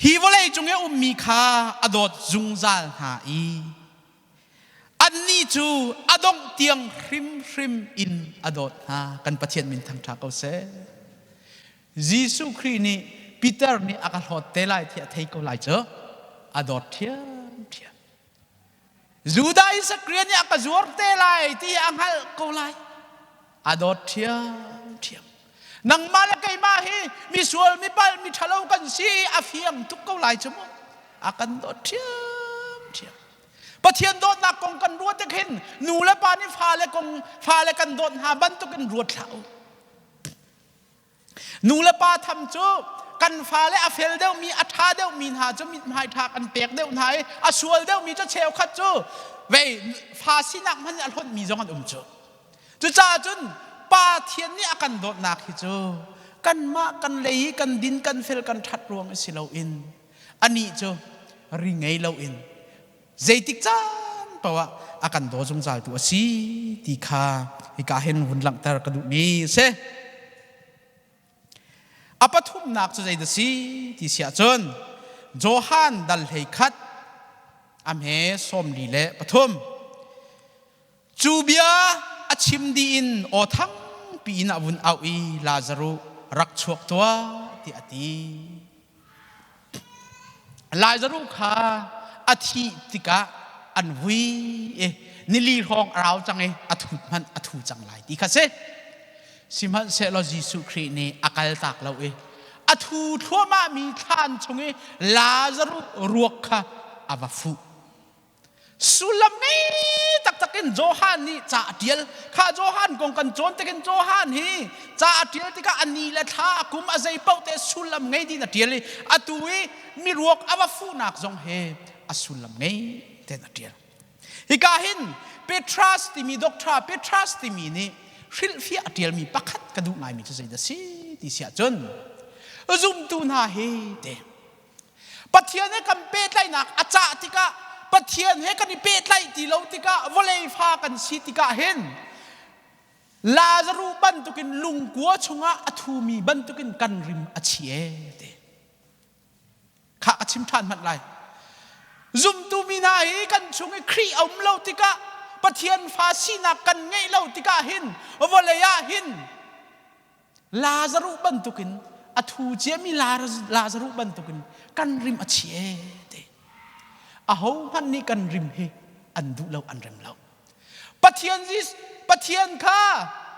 Hi vawlei cung i a ummi kha a dawt zungzal hna i annih cu a dongh tiang hrimhrim in a dawt hna. Kan Pathian min thangṭha ko seh. Jesuh Khrih nih Peter nih a ka hlawt te lai ti a thei ko lai cu a dawt ṭhiamṭhiam. Judah Isakrian nih a ka zuar te lai ti a hngalh ko lai. A dawt ṭhiamṭhiam. Nangmah le keimah hi misual, mipalh, miṭhalo kan si a fiang tuk ko lai cu mu. A kan dawt ṭhiamṭhiam. Pathian dawtnak kong kan ruat tik hin nu le pa nih fale kong fale kan dawt hna bantukin ruat hlah u. Nu le pa tham cu kan fale a fel deuhmi, a ṭha deuhmi hna cu mithmai ṭha kan pek deuh hna i a sual deuhmi cu cheukhat cu vei fa sinak hmanh a hlonhmi zong an um cu. Cucaah cun Pathian nih a kan dawtnak hi cu kanmah kan lei i kan din kan fel kan ṭhat ruang i si loin anih cu ri ngei loin zeitik caan paoh ah a kan daw zungzaltu a si ti kha hika hin vun langhter ka duhmi a si. A pathumnak cu zeidah si ti si ahcun Johan dal hlei khat a hme 43 cu bia a chim dih in aw thangpi in a vun auh i Lazaruh rak chuak tuah tiah a ti. Lazaruh kha a thih tikah an vui i nili hrawng a rau cang i a thut hmanh a thu cang lai ti kha si. Sihmanhsehlaw Jesuh Khrih nih a kaltak lo i a thu thluahmahmi thlan chung i Lazaruh ruak kha a va fuh. Sullam ngei taktak in Johan nih ca a ṭial. Kha Johan kong kan cawn tikin Johan hi ca a ṭial tikah a ni le thla a kum a zei paoh te sullam ngei ding a ṭial i atu i miruak a va fuhnak zong he a sullam ngei tein a ṭial. Hika hin Petras timi doctor Petras timi nih hrilhfiah a ṭialmi pakhat ka duh ngaimi cu zeidah si ti si ahcun zumtu hna hi te Pathian he kan pehtlaihnak a cah tikah Pathian he kan i pehtlaih ti lo tikah vawlei fa kan si tikah hin Lazaruh bantukin lungkua chungah a thumi bantukin kan rim a chi te. Kha ka chim ṭhan hmanh lai. Zumtu mi hna hi kan chung i Khrih a um lo tikah Pathian fa sinak kan ngeih lo tikah hin vawlei ah hin Lazaruh bantukin a thu ciami Lazaruh bantukin kan rim a chia te. Ahohmanh nih kan rim hi an duh lo an rem lo. Pathian Pathian kha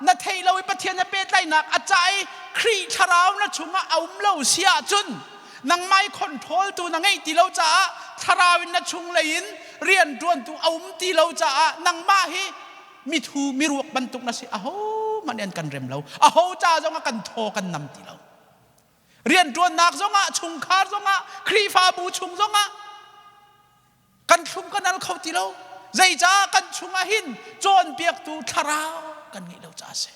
na thei lo i Pathian he pehtlaihnak a cah i Khrih thlarau na chungah a um lo si ahcun nangmah i control tu na ngeih ti lo caah thlarau in na chunglei in rianṭuantu a um ti lo caah nangmah hi mithu miruak bantuk na si ahohmanh an kan rem lo aho ca zongah kan thaw kan nam ti lo rianṭuannak zongah chungkhar zongah Khrihfabu chung zongah kan thlum kan al kho ti lo zeicah kan chungah hin cawnpiaktu thlarau kan ngeih lo caah a si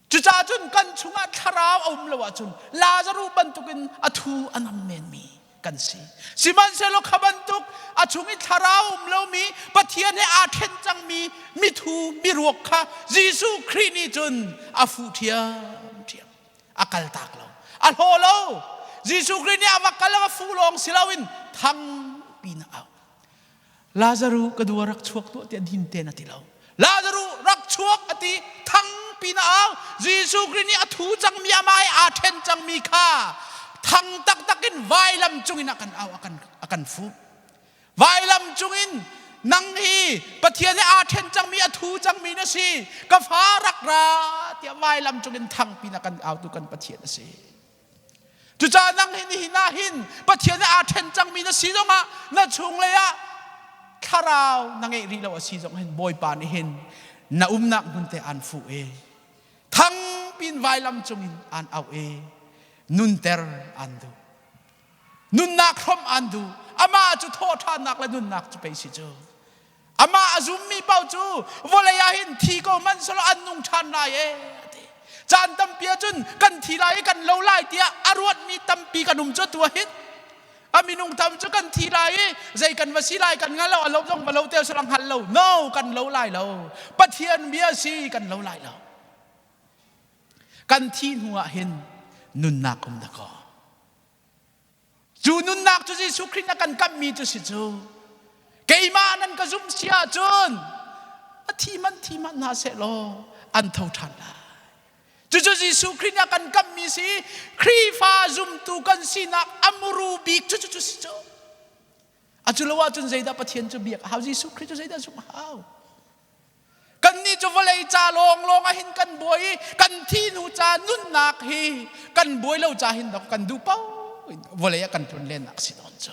Cucaah cun kan chungah thlarau a um lo ahcun Lazaruh bantukin a thu a nam menmi kan si. Sihmanhsehlaw kha bantuk a chung i thlarau um lomi Pathian he aa ṭhen cangmi mithu miruak kha Jesuh Khrih nih cun a fuh ṭhiamṭhiam. A kaltak lo. A hlaw lo. Jesuh Khrih nih a va kal a va fuh lawng si loin thangpi in a au. Lazaruh ka dua rak chuak tuah tiah din tein a ti lo. Lazaruh rak chuak a ti thangpi na au. Jesuh Khrih nih a thu cangmi amah he aa ṭhen cangmi kha thang taktak in vailam cungin a kan au a kan a kan fuh. Vailam cungin nang hi Pathian he aa ṭhen cangmi a thu cangmi na si ka fa rak ra tiah vailam cungin thangpi na kan autu kan Pathian a si. Cucaah nang hi nihin ah hin Pathian he aa ṭhen cangmi na si zongah na chunglei ah thlarau na ngeih rih lo a si zong hin Bawipa nih hin na umnak hmun te aan fuh i thangpin vailam cungin aan auh i nunter aan duh. Nunnak hrawmh aan duh. Amah cu thawhṭhannak le nunnak cu pei si cu. Amah a zummi paoh cu vawlei ah hin thi ko hmanh selaw an nung ṭhan lai ee a ti. Caan tampi ahcun kan thi lai i kan lo lai tiah a ruatmi tampi kan um cu atu ah hin. A minung tam cu kan thi lai i zei kan va si lai kan hngal lo, a lo zong va lo te selaw hngal lo. No, kan lo lai lo. Pathian bia si kan lo lai lo. Kan thi hnu ah hin nunnak um dakaw. Cu nunnak cu Jesuh Khrih na kan kamhmi cu si cu. Keimah nan ka zumh si ahcun a thi man thi hmanh hna seh law an tho ṭhan lai. Cucu Jesuh Khrih nih a kan kamhmi si Khrihfa zumtu kan sinak a muru bik cu cu si cu. A cu lo ahcun zeidah Pathian cu biak a hau Jesuh Khrih cu zeidah zumh a hau. Kannih cu vawlei ca lawnglawng ah hin kan buai i kan thi hnu ca nunnak hi kan buai lo ca hin dok kan duh paoh in vawlei ah kan tlun lennak si tawn cu.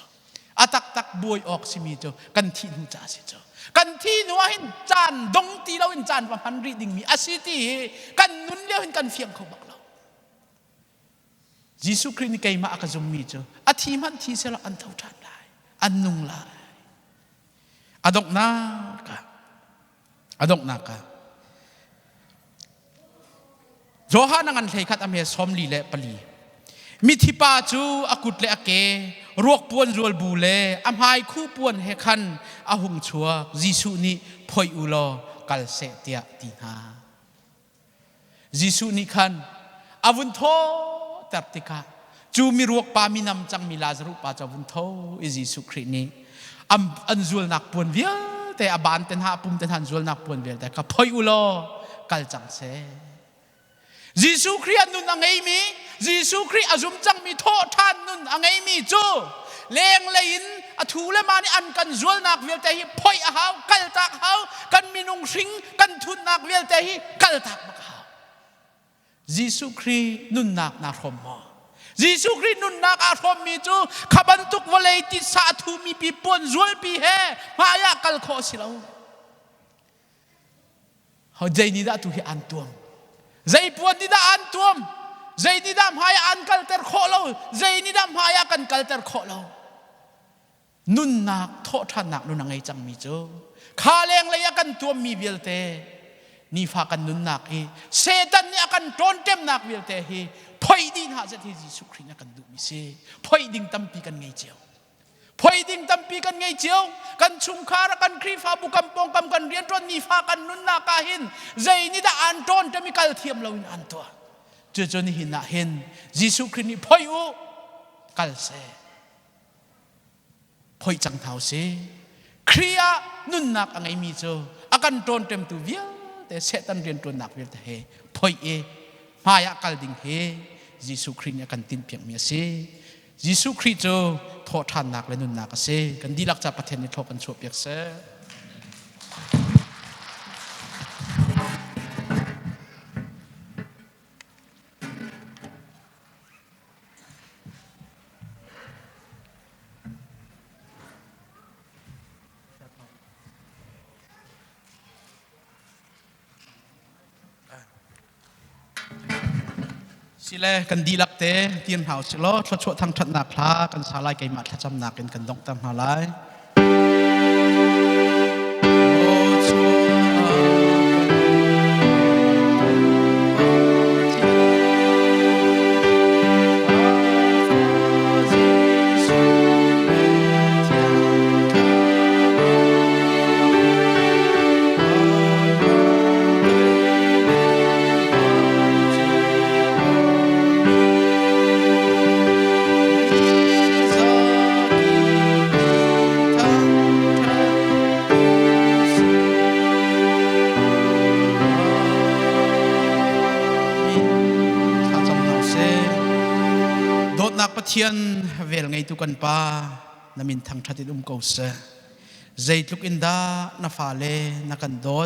A taktak buai awk simi cu kan thih hnu ca si cu. Kan thi hnu ah hin caan dong ti lo in caan va hman rih dingmi a si ti hi kan nun lio hin kan fiang kho bak lo. Jesuh Khrih nih keimah a ka zummi cu a thi hmanh thi selaw an tho ṭhan lai, an nung lai. A donghnak ah a donghnak ah Johan a ngan hlei khat a hme 44. Mithi pa cu a kut le a ke ruak puan zual bu le a hmai khu puan he khan a hung chuak. Jesuh nih phoih u law kal seh tiah ti hna. Jesuh nih khan a vun thawhter tikah cu miruak pa minam cangmi Lazaruh pa cu a vun tho i Jesuh Khrih nih an zualnak puan vialte a ban te hna a pum te hna an zualnak puan vialte kha phoih u law kal cang seh. Jesuh Khrih a nun a ngeimi Jesuh Khrih a zum cangmi thawhṭhan nun a ngeimi cu lenglei in a thu le ma nih an kan zualnak vialte hi phoih a hau kaltak hau kan minung hring kan thutnak vialte hi kaltak bak hau Jesuh Khrih nunnak naa hrawm maw? Jesuh Khrih nunnak aa hrawmmi cu kha bantuk vawlei titsa a thumi pi puan zualpi he hmai ah kal khawh a si lo. Zei nih dah tu hi an tuam? Zei puan nih dah an tuam? Zei nih dah hmai ah an kalter khawh lo? Zei nih dah hmai ah kan kalter khawh lo? Nunnak thawhṭhannak nun a ngei cangmi cu kha lenglei a kan tuammi vialte nifa kan nunnak hi Satan nih a kan ṭawnṭemnak vialte hi phoih dih hna zet hi Jesuh Khrih nih a kan duhmi si. Phoih ding tampi kan ngei cio. Phoih ding tampi kan ngei cio. Kan chungkhar, kan Khrihfabu, kan pawngkam, kan rianṭuan nifa kan nunnak ah hin zei nih dah an ṭawnṭem i kal thiam loin an tuah. Cucu nihin ah hin Jesuh Khrih nih phoih u, kal seh. Phoih cang hna usih. Khrih ah nunnak a ngeimi cu a kan ṭawnṭemtu vialte Satan rianṭuannak vialte he phoih i hmai ah kal ding hi Jesuh Khrih nih a kan tinhpiakmi a si. Jesuh Khrih cu thawhṭhannak le nunnak a si. Kan dihlak ca Pathian nih thaw kan chuahpiak seh. Sile kan dihlak te tir hna usih law thluachuah thangṭhatnak hla kan sa lai keimah thlacamnak in kan donghter hna lai. Dawtnak Pathian vel ngeitu kan Pa na min thangṭhat in um ko seh. Zeitluk in dah na fale na kan dawt.